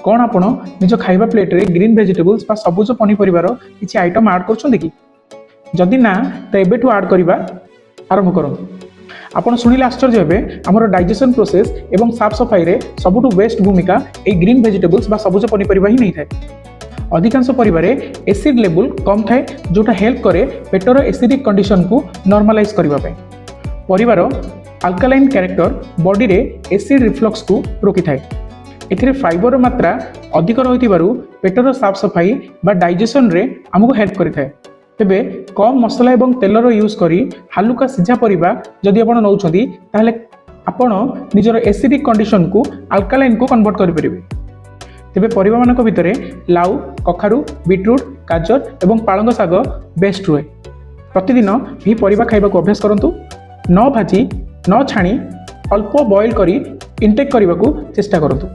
କ'ଣ ଆପଣ ନିଜ ଖାଇବା ପ୍ଲେଟ୍ରେ ଗ୍ରୀନ୍ ଭେଜିଟେବୁଲ୍ସ ବା ସବୁଜ ପନିପରିବାର କିଛି ଆଇଟମ୍ ଆଡ଼୍ କରୁଛନ୍ତି କି? ଯଦି ନା, ତ ଏବେଠୁ ଆଡ଼୍ କରିବା ଆରମ୍ଭ କରନ୍ତୁ। ଆପଣ ଶୁଣିଲେ ଆଶ୍ଚର୍ଯ୍ୟ ହେବେ, ଆମର ଡାଇଜେସନ୍ ପ୍ରୋସେସ୍ ଏବଂ ସାଫ ସଫାଇରେ ସବୁଠୁ ବେଷ୍ଟ ଭୂମିକା ଏଇ ଗ୍ରୀନ୍ ଭେଜିଟେବୁଲ୍ସ ବା ସବୁଜ ପନିପରିବା ହିଁ ନେଇଥାଏ। ଅଧିକାଂଶ ପରିବାରେ ଏସିଡ୍ ଲେଭେଲ୍ କମ୍ ଥାଏ, ଯେଉଁଟା ହେଲ୍ପ କରେ ପେଟର ଏସିଡିକ୍ କଣ୍ଡିସନକୁ ନର୍ମାଲାଇଜ୍ କରିବା ପାଇଁ। ପରିବାର ଆଲକାଲାଇନ୍ କ୍ୟାରେକ୍ଟର ବଡିରେ ଏସିଡ୍ ରିଫ୍ଲକ୍ସକୁ ରୋକିଥାଏ। ଏଥିରେ ଫାଇବରର ମାତ୍ରା ଅଧିକ ରହିଥିବାରୁ ପେଟର ସାଫ ସଫାଇ ବା ଡାଇଜେସନରେ ଆମକୁ ହେଲ୍ପ କରିଥାଏ। ତେବେ କମ୍ ମସଲା ଏବଂ ତେଲର ୟୁଜ୍ କରି ହାଲୁକା ସିଝା ପରିବା ଯଦି ଆପଣ ନେଉଛନ୍ତି, ତାହେଲେ ଆପଣ ନିଜର ଏସିଡିକ୍ କଣ୍ଡିସନକୁ ଆଲକାଲାଇନ୍କୁ କନଭର୍ଟ କରିପାରିବେ। ତେବେ ପରିବାମାନଙ୍କ ଭିତରେ ଲାଉ, କଖାରୁ, ବିଟରୁଟ୍, ଗାଜର ଏବଂ ପାଳଙ୍ଗ ଶାଗ ବେଷ୍ଟ ରୁହେ। ପ୍ରତିଦିନ ଏହି ପରିବା ଖାଇବାକୁ ଅଭ୍ୟାସ କରନ୍ତୁ। ନ ଭାଜି, ନ ଛାଣି, ଅଳ୍ପ ବଏଲ୍ କରି ଇନଟେକ୍ କରିବାକୁ ଚେଷ୍ଟା କରନ୍ତୁ।